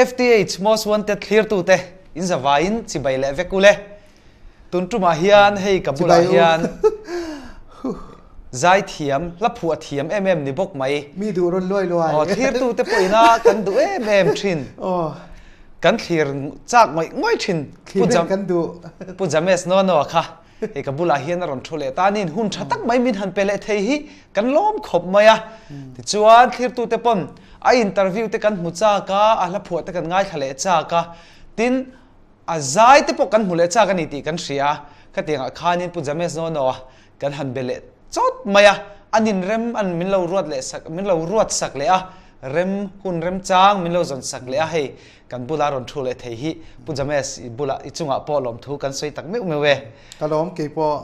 FTH Most Wanted thlirtute in zavaiin chibai leh vek ule. Tun tumah hian hei ka bulah hian zaithiam, hla phuah thiam em em ni bawk mai. Mi duh rawn luai luai. Aw, thlirtute pawhina kan duh em em thin. Aw. Kan thlir chak ngawih ngawih thin. Thlir reng kan duh. Pu James Nonoa kha hei ka bulah hian a rawn thu leh ta niin hun tha tak mai min han pe leh thei hi kan lawm khawp mai a. Tichuan thlirtute pawn a interview te kan hmu chak a, a hla phuah te kan ngaithla leh chak a. Tin, a zai te pawh kan hmu leh chak a ni tih kan hria a. Khatiangah khanin Pu James Nonoa kan han be leh chawt mai a, an inrem an min lo ruat leh sak min lo ruat sak leh a, rem hun remchang min lo zawn sak leh a, hei kan bula rawn thu leh thei hi Pu James i bulah i chungah pawh lawmthu kan sawi tak meuh meuh e. Ka lawm keipawh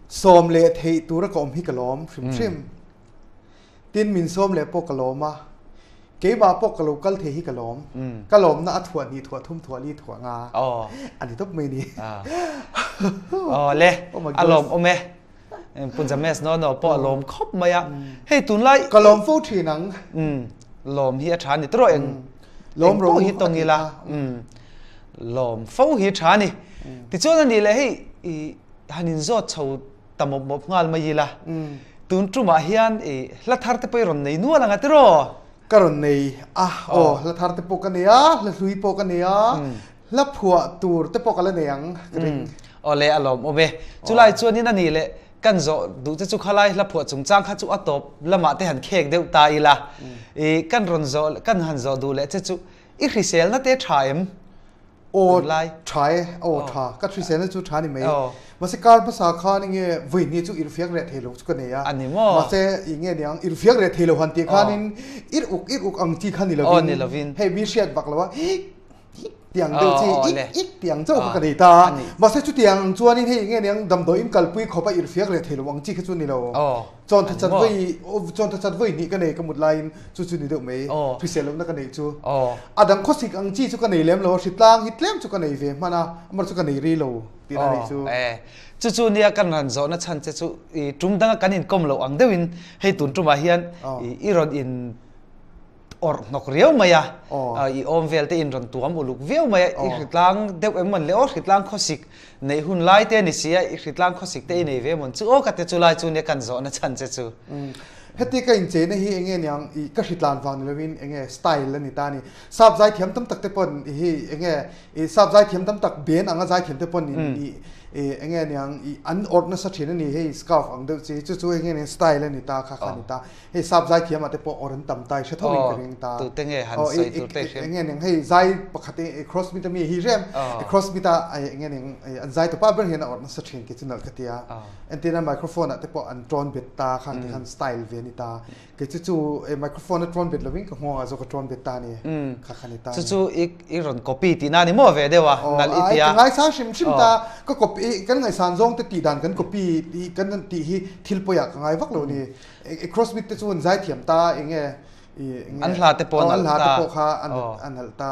sawm leh theih tura ka awm hi ka lawm hrim hrim. Tin min sawm leh pawh ka lawm a, keimah pawh ka lo kal thei hi ka lawm. Ka lawmna a thuah hnih thuah thum thuah li thuah nga a ni tawp mai ni. Aw le, a lawm awm e. Pu James no no pawh a lawm khawp mai a. Hei tunlai Ka lawm fo thin ang. Lawm hi a tha ni tawh eng Lawm pawh hi tawng ila. Lawm fo hi a tha ni. Tichuan a nih leh hei han inzawt chho ta mawp mawp nghal mai ila. Tun tumah hian i hla thar te pawh i rawn nei nual ang a tiraw? Ka rawn nei a, aw hla thar te pawh ka nei a, hla hlui pawh ka nei a, hla phuah tur te pawh ka la nei ang ka ring. Aw le a lawm awm e. Chulai chuanin a nih leh kan zawh duh che chu khalai hla phuah chungchang kha chu a tawp lamah te han khek deuh ta ila. I kan rawn zawh kan han zawh duh leh che chu i hriselna te tha em? Aw tha e, aw tha, ka hriselna chu tha ni mai. Mahse kar hmasa khan enge vawi hnih chu irhfiak reh thei lo chu ka nei a. Mahse enge niang irhfiak reh thei lo han tih khanin ir uk ir uk ang chi kha ni lovin hei mi hriat vak lo a hik hik tiang deuh chi ik ik tiang chauh kha ka nei ta a. Mahse chutiang ang chuanin hei enge niang damdawiin kalpui khawpa irhfiak reh thei lo ang chi kha chu ni lo. Chawntha chat vawi chawntha chat vawi hnih ka nei ka mut laiin chu chu ni deuh mai hrisel lohna ka neih chu. A dang khawsik ang chi chu ka nei lem lo a, hritlang hi tlem chu ka nei ve hman a, amah chu ka nei rei lo tih na neih chu. Chu chu nia kan han zawhna chhan che chu i tum danga kan inkawm loh ang deuhin hei tun tumah hian i rawn in awrh hnawk riau mai a, i awm vel te in rawn tuam uluk viau mai a, i hritlang deuh em mawn le aw, hritlang khawsik neih hun lai te a ni si a, i hritlang khawsik te i nei ve mawn chu aw ka ti chu lai chu nia kan zawhna chhan che chu. Heti ka incheina hi enge niang i ka hritlan vang ni lovin enge style a ni ta a ni. Sap zaithiam tam tak te pawn i hi enge i sap zaithiam tam tak ben anga zaithiam te pawn i enge niang i an awrh nasa thin a ni hei scarf ang deuh chi chu chu enge niang style a ni ta kha kha a ni ta. Hei sap zai thiam ah te pawh awr an tam ta i hre tho in ka ring ta. Tute nge han sawi tur te i hriat? Enge ning hei zai pakhat i cross meet ami hi rem cross meet a enge ning an zai tupa ber hian a awrh nasa thin kei chu nalh ka tia. Entirna microphone ah te pawh an trawn bet ta khang te khan style ve a ni ta. Kei chu chu microphone a trawn bet lovin ka nghawng ah zawk a trawn bet ta a ni. Kha kha ni ta. Chu chu i rawn copy tihna a ni maw ve deuh a nalh i tia. Ka ngaisang hrim hrim ta ka copy kan ngaihsan zawng te tih dan kan copy kan tih hi thil pawi ah ka ngai vak lo ni. Crossbeat te chu an zaithiam ta enge an hla te pawh an hla te pawh kha an halh ta.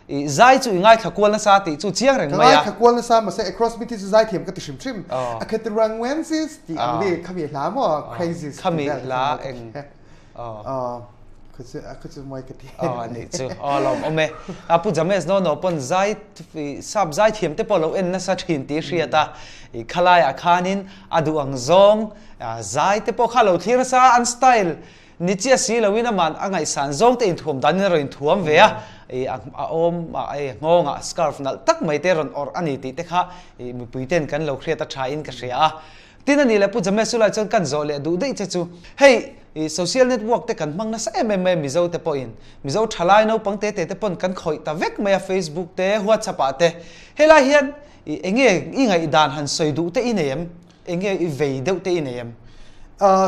I zai chu i ngaithla kual nasa tih chu chiang reng mai a. Ka ngaithla kual nasa mahse Crossbeat hi chu zaithiam ka ti hrim hrim. A khetirang Wensis tih ang ri khami hla maw Crazies khami hla eng. Ka chu mawi ka ti. Aw nih chu. Aw lawm awm e. A Pu James no no pawn zai sap zai thiam te pawh lo en nasa thin tih hriat a. I khalaiah khanin a duh ang zawng zai te pawh kha lo thlir nasa an style ni chiah si loin aman a ngaihsan zawng te inthuam danin a rawn inthuam ve a. I a awm a nghawngah scarf nalh tak mai te rawn awrh a ni tih te kha i mipui ten kan lo hriat a tha in ka hria a. Tin a nih leh Pu James chu lai chuan kan zawh leh duh daih che chu hei i social network te kan hmang nasa em em mai a Mizo te pawhin Mizo thalai naupang te te te pawn kan khawih ta vek mai a Facebook te WhatsApp ah te helai hian i enge i ngaihdan han sawi duh te i nei em enge i vei deuh te i nei em?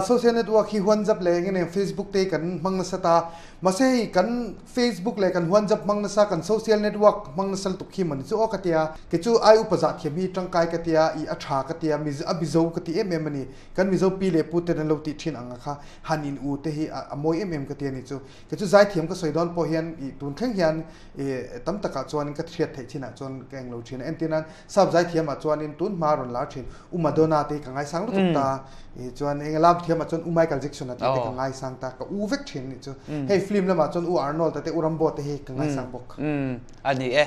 Social network hi WhatsApp leh enge nen Facebook te kan hmang nasa ta mahse hei kan Facebook leh kan WhatsApp hmang nasa kan social network hmang nasa lutuk hi mawni chu aw ka tia kei chu ai upa zah thiam hi tangkai ka tia i a tha ka tia a mizo ka ti em em a ni kan mizo pi leh pu ten an lo tih thin ang a kha han in u te hi a mawi em em ka tia ni chu kei chu zaithiam ka sawi dawn pawh hian i tun thleng hian i tam takah chuan ka hriat theih chinah chuan ka englo thin a entir nan Sap zaithiam ah chuanin tun hma rawn lar thin U Madonna te hi ka ngaisang lutuk ta. I chuan eng lam thiam ah chuan U Michael Jackson a tih te ka ngaisang ta. Ka u vek thin nih chu. Hei film film lamah chuan U Arnold-a te U Rambo te hi ka ngaisang bawk. A ni e.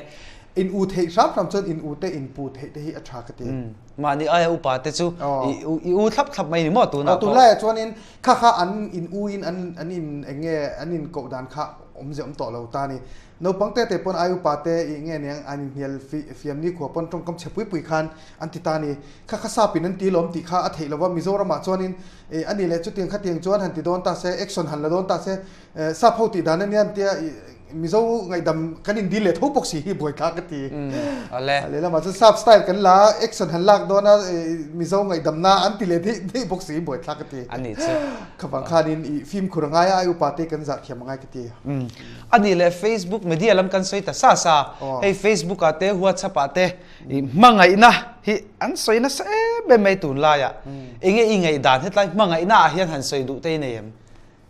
In u theih hram hram chuan in u te in pu theih te hi a tha ka ti. Mahni aia upa te chu i u thlap thlap mai ni maw tunah pawh. Tunlaiah chuanin kha kha an in u in an an in eng nge an in koh dan kha awmzia awm tawh lo ta ni. Naupang te te pawn ai upa te i nge niang an inhnial fiam nikhua pawn tawngkam chhe pui pui khan an ti ta ni. Kha kha sap in an ti lawm tih kha a theih lova Mizoramah chuanin a nih leh chutiang khatiang chuan han ti dawn ta se action han la dawn ta se Sap ho tih dan ania an tia Mizo ngaihdam kan in dil leh tho bawk si hi buaithlak ka ti. Awle. Lehlamah chuan sap style kan la action han lak dawn a Mizo ngaihdamna an ti leh theih theih bawk si hi buaithlak ka ti. A nih chu. Khavang khanin i fimkhur a ngai a ai upa te kan zah thiam a ngai ka ti. A nih leh Facebook media lam kan sawi ta sa sa. Hei Facebook ah te WhatsApp ah te i hmangaihna hi an sawi nasa em em mai tunlai ah. Enge i ngaihdan hetlai hmangaihna ah hian han sawi duh te i nei em?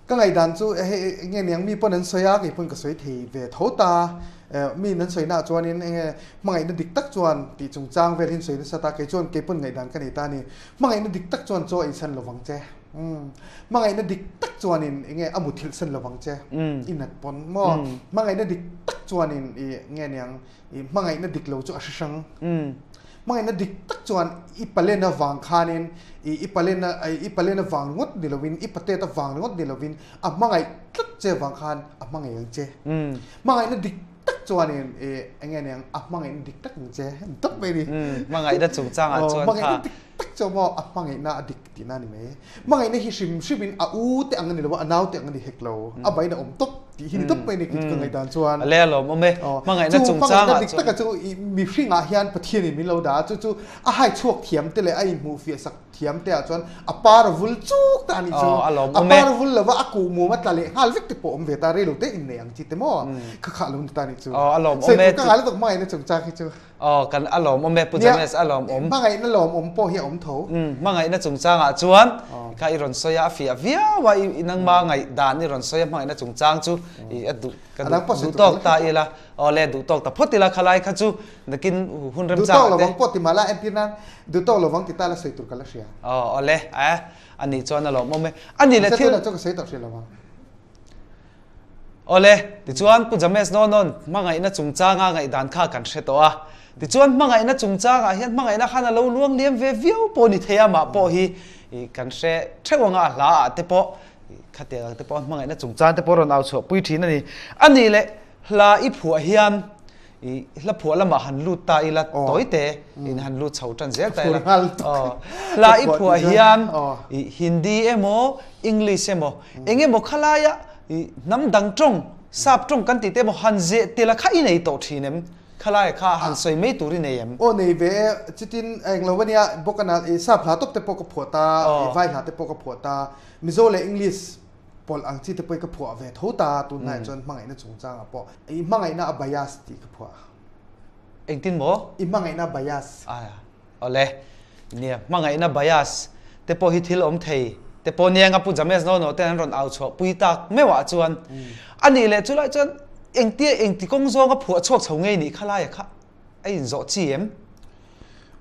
Ka ngaihdan chu hei enge niang mi pawn an sawi a, kei pawn ka sawi thei ve tho ta. Mi an sawi naah chuanin enge hmangaihna dik tak chuan tih chungchang vel hi an sawi nasa ta, kei chuan kei pawn ngaihdan ka nei ta a ni. Hmangaihna dik tak chuan chaw a insan lovang che. Hmangaihna dik tak chuanin enge a muthilh san lovang che. I nat pawn maw? Hmangaihna dik tak chuanin i nge niang I hmangaihna dik lo chu a hre hrang. Hmangaihna dik tak chuan i palen avang khanin i i palen i palen avang ringawt ni lovin i patet avang ringawt ni lovin a hmangaih tlat che avang khan a hmangaih ang che. Hmangaihna dik tak chuanin i eng nge niang a hmangaihna dik tak ang che an tawp mai ni. Hmangaihna chungchangah chuan kha. Hmangaihna dik tak chuan maw a hmangaihna a dik tihna a ni mai. Hmangaihna hi hrim hrimin a u te ang a ni lo a, a nau te ang a ni hek lo. A bain a awm tawp tih hi ni tawp mai a ni ka ngaihdan chuan. A le a lawm awm e. Hmangaihna chungchangah chuan. Hmangaihna dik taka chu mihringah hian Pathianin min lo dah a, chu chu a hai chhuak thiam te leh a inhmuhfiah sak thiam te ah chuan a par a vul chuk ta a nih chu. A lawm awm e. A par a vul lova a kuh mum a tla leh nghal vek te pawh awm ve ta, reilo te innei ang chi te maw kha kha a lo ni ta a nih chu. A lawm awm e. Sawi tur ka ngai lutuk hmangaihna chungchang hi chu. Aw, kan a lawmawm e, Pu James, a lawmawm. Hmangaihna lawmawm pawh hi a awm tho. Umm, hmangaihna chungchangah chuan kha i rawn sawi a, a fiah viau a, i nangma ngaihdan i rawn sawi a, hmangaihna chungchang chu i a duh, ka duh, duh tawk ta ila, aw le, duh tawk ta phawt ila khalai kha chu nakin hun remchangah te. Duh tawk lovang pawh ti mahla entir nan, duh tawk lovang ti ta la sawi tur ka la hria. Aw, aw le, eh, a nih chuan a lawmawm e. A nih le thil. Mahse tunah chuan ka sawi tawh hria lovang. Awle, tichuan Pu James Nonon hmangaihna chungchanga ngaihdan kha kan hre tawh a. Tichuan hmangaihna chungchangah hian hmangaihna khan a lo luang liam ve viau pawh ni thei a, mah pawh hi kan hre theuh anga a hla ah te pawh khatiang ang te pawh hmangaihna chungchang te pawh rawn au chhuah pui thin a ni. A nih leh hla i phuah hian I hla phuah lamah han lut ta ila tawi te in han lut chho tan zel ta ila. Hla i phuah hian i Hindi emaw English emaw eng emaw khalaia i hnam dang tawng sap tawng kan tih te emaw han zeh tila kha i nei tawh thin em? Khalaia kha han sawi mai tur i nei em? Aw nei ve e, chutin eng lo ania bawk a i sap hla tawp te pawh ka phuah ta, i vai hla te pawh ka phuah ta, Mizo leh English Pawlh ang chi te pawh hi ka phuah ve tho ta tunlaiah chuan hmangaihna chungchangah pawh i hmangaihna a bias tih ka phuah. Engtin maw? I hmangaihna bias. Aia awle nia hmangaihna bias te pawh hi thil awm thei te pawh nia nga Pu James Nono ten an rawn au chhuah pui tak meuhah chuan a nih leh chulai chuan engtia engti kawng zawnga phuah chhuak chho ngei nih kha laia kha a inzawh chi em?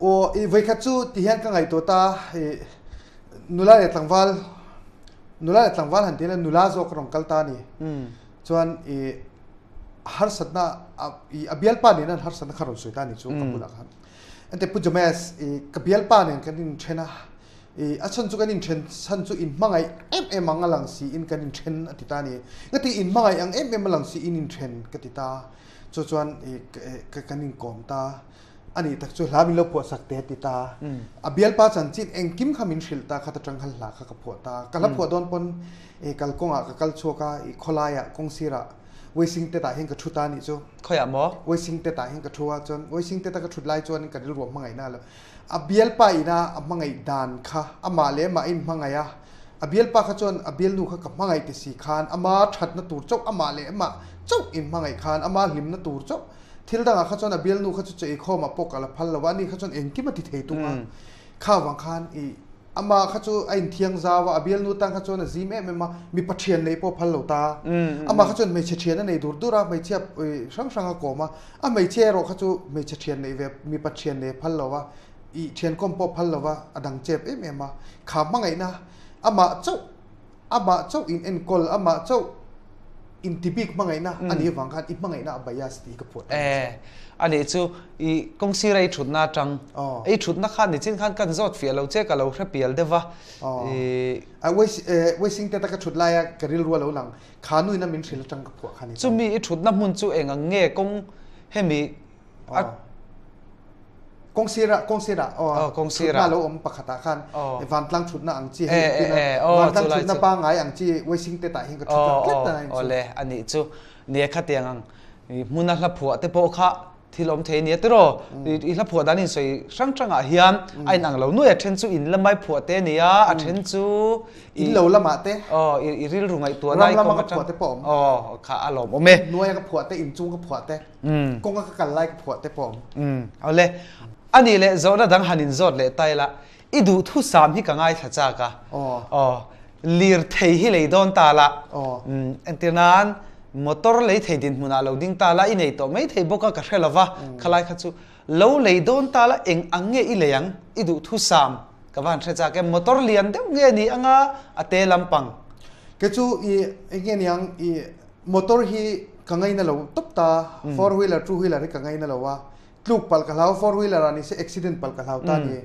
Aw i vawikhat chu ti hian ka ngaihtuah ta i nula leh tlangval nula leh tlangval han ti ila nula zawk a rawn kal ta a ni. Chuan i harsatna i a bialpa nen an harsatna kha rawn sawi ta a ni chu ka bulah khan. Ente Pu James i ka bialpa nen kan inthen a i a chhan chu kan inthen chhan chu inhmangaih em em ang a lang siin kan inthen a ti ta a ni. Ngati inhmangaih ang em em a lang siin inthen ka ti ta. Chu chuan i kan inkawm ta a nih tak chu hla min lo phuah sak te a ti ta. A bialpa chanchin engkim kha min hrilh ta khat atang khan hla kha ka phuah ta. Ka hla phuah dawn pawn i kalkawngah ka kal chhuak a, i khawlaiah kawngsirah Weising Tet ah hian ka thu ta a nih chu. Khawiah maw? Weising Tet ah hian ka thu a, chuan Weising Tet a ka thut lai chuan ka rilru a hmangaihna a lo. A bialpa ina a hmangaih dan kha amah leh amah a inhmangaih a, a bialpa kha chuan a bialnu kha ka hmangaih ti si khan ama thatna tur chauh amah leh amah chauh inhmangaih khan ama hlimna tur chauh thil dangah kha chuan a bialnu kha chu che eikhawmah pawh ka la phal lo a, ani kha chuan engkim a ti thei tung a, kha vang khan i Amah kha chu a inthiang zau a, a bialnu tan kha chuan a zim em em a, mipa thian neih pawh a phal lo ta. Amah kha chuan hmeichhe thian a nei dur dur a, hmeichhia hrang hrang a kawm a, a hmeichhia erawh kha chu hmeichhe thian neih ve, mipa thian nei a phal lo a, ih thian kawm pawh a phal lo va, a dang chep em em a. Kha hmangaihna amah chauh, amah chauh in enkawl, amah chauh. inti bik hmangaihna a nih avang khan i hmangaihna a bias tih hi ka phuah ta Eh, a nih chu i kawng sira i thutna atang i thutna khan nichin khan kan zawt fiah lo che ka lo hre pial deuh va. I A Wesing te taka thut laia ka rilru a lo lang kha nuina min hrilh atang ka phuah kha ni ta. Chumi i thutna hmun chu eng ang nge kawng hemi a Kawng sirah kawng sirah aw kawng sirah thutna lo awm pakhatah khan vantlang thutna ang chi hei tina vantlang thutna pangngai ang chi Wesing te tah hian ka thut tlat tlat a ni chu. Awle a nih chu nia khatiang ang hmuna hla phuah te pawh kha thil awm thei nia tiraw i hla phuah dan insawi hrang hrangah hian a inang lo nuai a then chu in lamai phuah te nia a then chu in lo lamah te aw i rilru ngaihtuah lai ram lama ka phuah te pawh awm aw kha a lawm awm e nuaia ka phuah te inchung ka phuah te kawnga ka kal lai ka phuah te pawh awm awle ani leh zawhna dang han inzawt leh ta ila I duhthusam hi ka ngaithla chak a. Aw. Lirthei hi lei dawn ta la. Entir nan motor lei thei dinhmunah lo ding ta la, i nei tawh mai thei bawk a ka hre lo va, khalai kha chu lo lei dawn ta la eng ang nge i lei ang? I duhthusam ka va han hre chak em? Motor lian deuh nge ni anga a te lampang? Kei chu i eng nge niang i motor hi ka ngaina lo tawp ta, four wheeler two wheeler hi ka ngaina lo a, Tluk palh ka hlau, four wheeler ah nise accident palh ka hlau ta ni.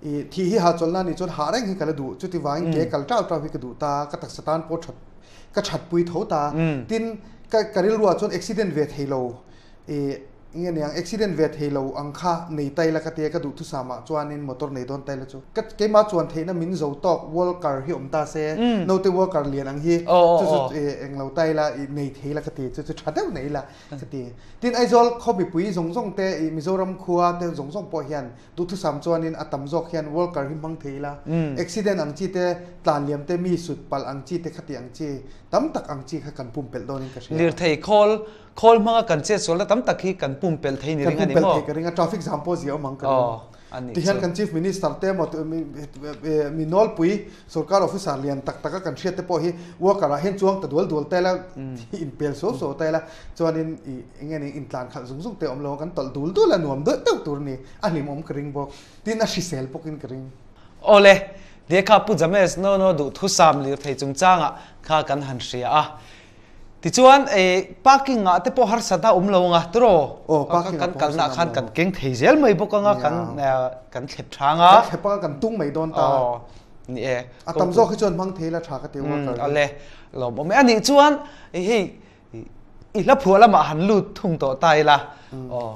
I thih hi hahchawlhna nih chuan hah reng hi ka la duh, chuti vangin ke kal tau tau hi ka duh ta, ka taksa tan pawh that ka that pui tho ta. Tin, ka ka rilru ah chuan accident ve thei lo, i nge niang accident ve thei lo ang kha nei tai la ka tia ka duhthusam ah chuanin motor nei dawn tai la chu. Ka keimah chuan theihna min zo tawk walker hi awm ta se, naute walker lian ang hi chu chu eng lo tai la i nei thei la ka ti, chu chu tha deuh nei la. Ka ti. Tin, Aizawl khaw mipui zawng zawng te, ih Mizoram khua te zawng zawng pawh hian duhthusam chuanin a tam zawk hian worker hi hmang thei ila, accident ang chi te, tlan liam te, mi sut palh ang chi te khati ang chi tam tak ang chi kha kan pumpelh dawnin ka hria. Lirthei khawl, khawl hmanga kan chetsualna tam tak hi kan pumpelh thei ni ring a ni maw? Kan pumpelh thei ka ring a, traffic jam pawh zia awm ang ka ring. Tihian kan Chief Minister te emaw mi nawlpui sorkar officer lian tak taka kan hriat te pawh hi worker ah hian chuang ta dual dual ta ila inpel suau suau ta ila chuanin ih eng nge ni intlan khalh zung zung te awm lo a kan tawlh dul dul a nuam deuh deuh tur a ni a hlimawm ka ring bawk tin a hrisel bawkin ka ring. Awle, lehkha Pu James Nono duhthusam lirthei chungchangah kha kan han hria a. Tichuan parking ah te pawh harsat a awm lo anga tiraw? Aw parking ah pawh harsat a awm lo. Kan kalna khan kan keng thei zel mai bawk anga kan kan thlep thang a. Kan thlep anga kan tung mai dawn ta. Aw ni e. A tam zawk hi chuan hmang thei la tha ka ti worker hi. Ale lawmawm e. Anih chuan hei i hla phuah lamah han lut thung tawh ta ila. Aw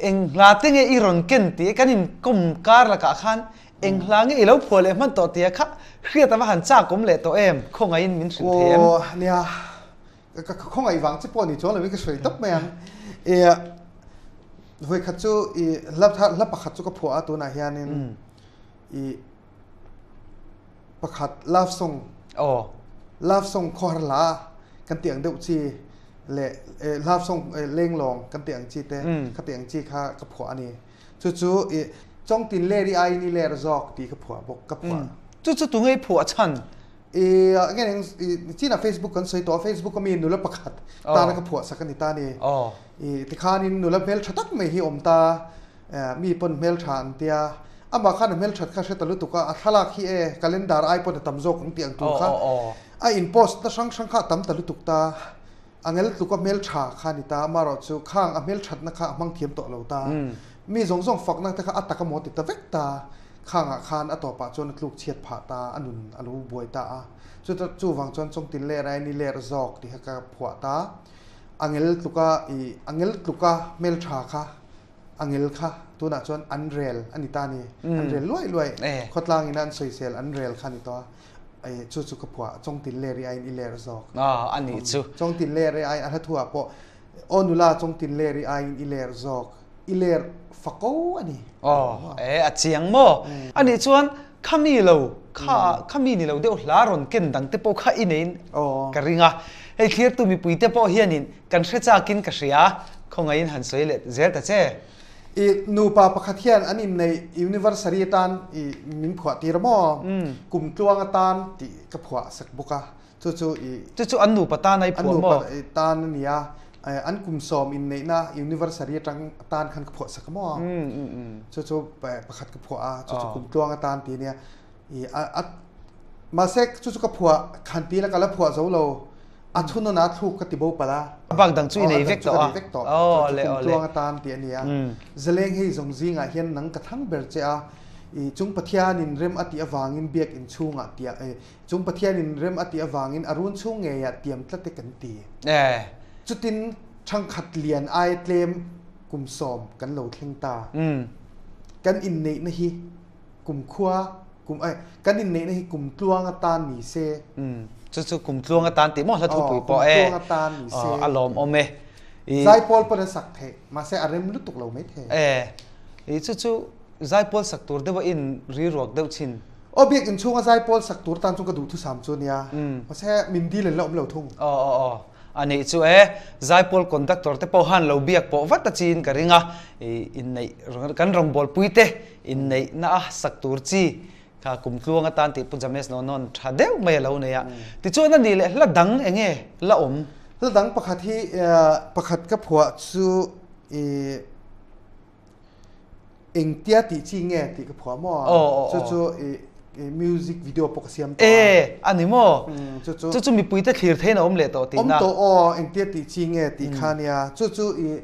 Eng hla te nge i rawn ken tih kan inkawm kar lakah khan eng hla nge i lo phuah leh hman tawh tia kha hriat a va han chak awm leh tawh em? Khawngaihin min hrilh thei em? Aw nia, ka khawngaih vang che pawh ni chuang lovin ka sawi tawp mai ang. I vawikhat chu i hla hla pakhat chu ka phuah a tunah hianin i pakhat love song aw love song khawhar hla kan tih ang deuh chi leh love song lenglawng kan tih ang chi te kha tih ang chi kha ka phuah a ni chu chu i chawngtin ler i aiin i ler zawk tih ka phuah bawk ka phuah chu chu tunge i phuah chhan i nge i china facebook kan sawi tawh a facebook ami nula pakhat tana ka phuah sak a ni ta ni i tikhanin nula hmel tha tak mai hi awm ta Mi pawn hmeltha an tia, amah khan a hmelthat kha hre ta lutuk a, a thlalak hi e calendar ai pawn a tam zawk ang tih ang tur kha a in post na hrang hrang kha a tam ta lutuk ta, a ngel tluka hmeltha kha a ni ta, amaherawh chu khang a hmelthatna kha a hmang thiam tawh lo ta, mi zawng zawng fakna te kha a tak amaw ti ta vek ta, khangah khan a tawpah chuan a tluk chhiat phah ta, a nun a lo buai ta a, chuta chuvang chuan chawngtin ler aiin i ler zawk tih kha ka phuah ta, a ngel tluka i a ngel tluka hmeltha kha. A ngil kha tunah chuan an rel a ni ta a ni. An rel luai luai. Khawtlang ina an sawisel an rel kha a ni tawh a. Chu chu ka phuah Chawngtin ler i aiin i ler zawk. A nih chu. Chawngtin ler i ai a hla thu ah pawh aw nula Chawngtin ler i aiin i ler zawk. I ler fako a ni. Aw e a chiang maw? A nih chuan khami lo kha khami ni lo deuh hla rawn ken dang te pawh kha i neiin ka ring a. Hei thlirtu mipui te pawh hianin Kan hre chakin ka hria, khawngaihin han sawi leh zel ta che. I nupa pakhat hian an inneih Universiry atan i min phuah tir maw? Kum tluang atan tih ka phuah sak bawk a, chu chu i. Chu chu an nupa tan a i phuah maw? An nupa tan a nia, an kum sawm inneihna Universiry atang atan khan ka phuah sak a maw? Chu chu pakhat ka phuah a, chu chu kum tluang atan tih a nia. I a mahse chu chu ka phuah khan tila ka la phuah zo lo. A chhun a thluk ka ti bo palh a. A bak dang chu i nei vek tawh a. Ka nei vek tawh. Chu chu kum tluang atan tih a ni a. Zaleng hei zawng zingah hian nang ka thlang ber che a, i chung Pathianin rem a tih avangin biakinn chhungah tia e chung Pathianin rem a tih avangin a run chhung ngeiah tiam tlat e kan ti. Chutin thangkhat lian ai tlem kum sawm kan lo thleng ta. Kan inneihna hi kum khua kum ai kan inneihna hi kum tluang atan ni se. Chu chu kum tluang atan tih maw hla thupui pawh e. Kum tluang atan ni se. A lawmawm e. Zaipawl pawn a sak theih mahse a rem lutuk lo mai thei. E. Chu chu zaipawl sak tur deuh a in ri ruak deuh chin. Aw biak inchhunga zaipawl sak tur tan chu ka duhthusam chu nia. Mahse min dil an la awm lo thung. Aw aw aw. A nih chu e, Zaipawl conductor te pawh han lo biak pawh vat a chiin ka ring a, i inneih kan rawngbawlpui te inneihna a sak tur chi kha kum tluang atan tih Pu James Nonon tha deuh mai a lo nei a. Tichuan a nih leh hla dang eng nge la awm? Hla dang pakhat hi pakhat ka phuah chu i Engtia tih chi nge tih ka phuah maw? Chu chu i music video pawh ka siam tawh a. E, a ni maw? Chu chu. Chu chu mipuite thlir theiin a awm leh tawh tihna. Awm tawh aw, engtia tih chi nge tih kha nia. Chu chu i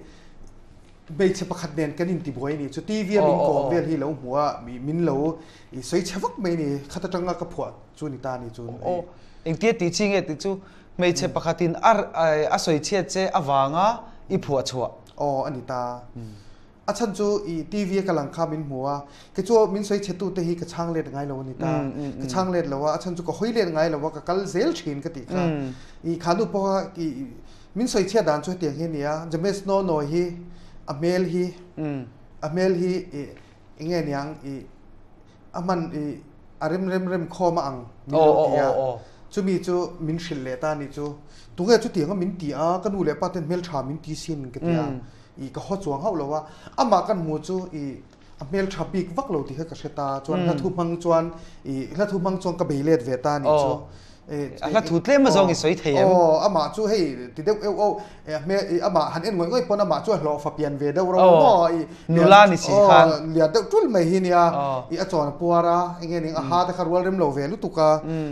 hmeichhe pakhat nen kan intibuai a ni. Chu TV a min kawm vel hi lo hmu a, min lo i sawi chhe vak mai a ni. Khat atanga ka phuah chu ni ta a ni chu. Aw, engtia tih chi nge tih chu hmeichhe pakhatin a sawi chhiat che avanga i phuah chhuah. Aw, a ni ta. A chhan chu i TV a ka lang kha min hmu a, kei chu min sawi chhe tute hi ka chhang let ngai lo a ni ta. Ka chhang let lo a, a chhan chu ka hawi let ngai lo a, ka kal zel thin ka tih kha. I kha nu pawh kha i min sawi chhiat dan chu hetiang hi a ni a, James Nono hi a hmel hi a hmel hi i eng nge niang i a hman i a rem rem rem khawm a ang min lo ti a, chumi chu min hrilh leh ta a nih chu. Tunge chutiang a min ti a, ka nu leh pa ten hmeltha min ti sin ka ti a. I ka haw chuang hauh lo a, amah kan hmu chu i a hmeltha bik vak lo tih kha ka hre ta, chuan hla thu hmang chuan i hla thu hmang chuan ka bei let ve ta nih chu. A hla thu tlem azawng i sawi thei em? Aw, amah chu hei ti deuh euh aw, a hmel i amah han en ngawih ngawih pawn amah chu a hlawhfa pian ve deuh ro maw i nula ni si khan lian deuh tul mai hi nia, i a chawn a puar a, enge ning a ha te kha rual rem lo ve lutuk a,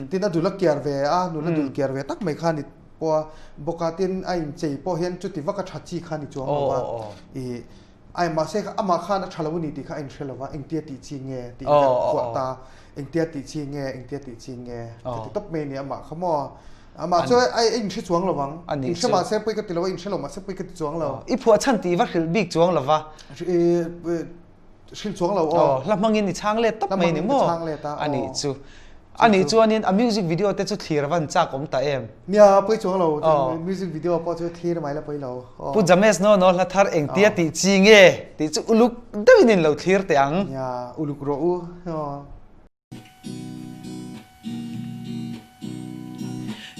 tin a dul a kiar ve a, nula dul kiar ve tak mai kha ni. Pawh a bawka tin a inchei pawh hian chuti vak a tha chi kha a ni chuang lo va, i ai mahse amah khan a tha lo a ni tih kha a inhre lo va, engtia tih chi nge tih ka phuah ta, engtia tih chi nge, engtia tih chi nge ka ti tawp mai a ni amah kha maw. Amah chu a inhre chuang lo vang, inhre mahse pawi ka ti lo a, inhre lo mahse pawi ka ti chuang lo. I phuah chhan tih va hrilh bik chuang lo va. Hrilh chuang lo aw. Hla hmangin i chhang let tawp mai ni maw? Hla hmangin ka chhang let a aw. A nih chu. A nih chuanin a music video te chu thlir a van chak awm ta em? Nia, pawi chuang lo. Music video pawh chu thlir mai la pawi lo. Pu James no no hla thar engtia tih chi nge tih chu uluk deuhin in lo thlir teh ang. Nia, uluk rawh u.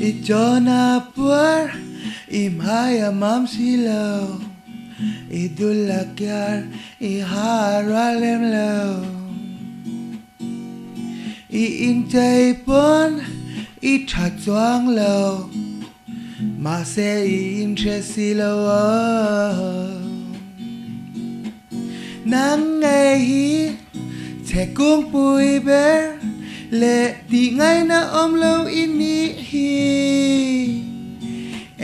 I chawna puar, i hmai a mam si lo, I dul a kiar, i ha a rual lem lo. I inchei pawn, i tha chuang lo, Mahse i inhre si lo aw. Nang ngei hi chhe kungpui ber leh tih ngaihna awm lo i nih hi.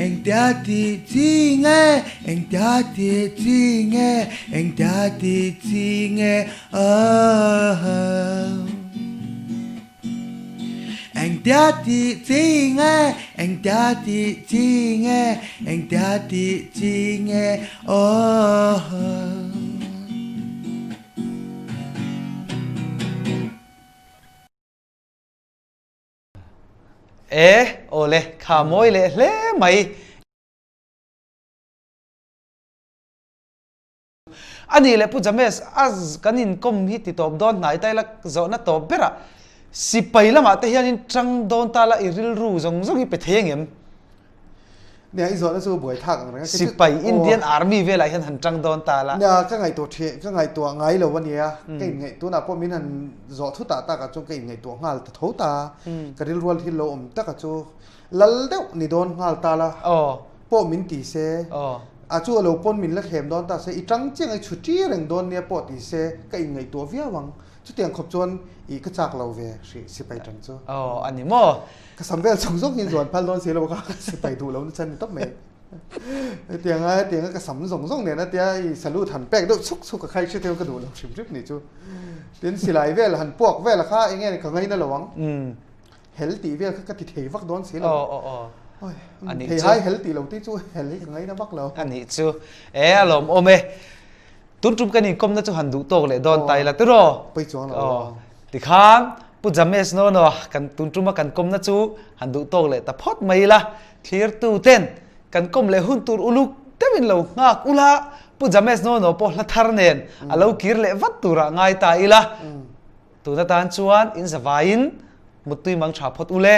Engtia tih chi nge, engtia tih chi nge, engtia tih chi nge aw. Engtia tih chi nge, engtia tih chi nge, engtia tih chi nge aw. E, awle, kha mawi leh hle mai. A nih leh Pu James, a kan inkawm hi ti tawp dawn hnai ta ila zawhna tawp berah sipai lamah te hianin tang dawn ta la i rilru zawng zawng hi pe thei angem? Nia, i zawhna chu buai thak ang reng a. Sipai Indian Army velah hian han tang dawn ta la. Nia, ka ngaihtuah theh, ka ngaihtuah ngai lo a nia. Ka inngaihtuahna pawh min han zawh thutah takah chuan ka inngaihtuah nghal ta tho ta. Ka rilrual thil lo awm taka chu Lal deuh ni dawn nghal ta la pawh min ti se, a chu a lo pawn min la thlem dawn ta se, i tang chiang a i chhu ṭi reng dawn nia pawh ti se ka inngaihtuah viau ang. Chutiang khawp chuan i ka chak lo ve hrih sipai tan chu. Aw a ni maw? Ka sam vel chung zawng hi zuan phal dawn si lo ka sipai duh lo na chan ni tawp mai. Hetianga hetianga ka sam zawng zawng nen a tia i salute han pek deuh chuk chuk a khai hre theu ka duh lo hrim hrim ni chu. Tin silai vel han puak vel a kha eng nge ka ngaina lo ang. Hel tih vel kha ka ti thei vak dawn si lo. Aw aw aw. Oi, thei hai hel tih lo te chu hel hi ka ngaina vak lo. A nih chu. E a lawm awm e. Tun tum kan inkawmna chu han duh tawk leh dawn ta ila tiraw? Pawi chuang lo. Aw. Tikhan Pu James no no kan tun tuma kan kawmna chu han duh tawk leh ta phawt mai ila. Thlirtu ten kan kawm leh hun tur uluk deuhin lo nghak ula Pu James no no pawh hla thar nen a lo kir leh vat turah ngai ta ila. Tun atan chuan in zavaiin muttui mang tha phawt ule.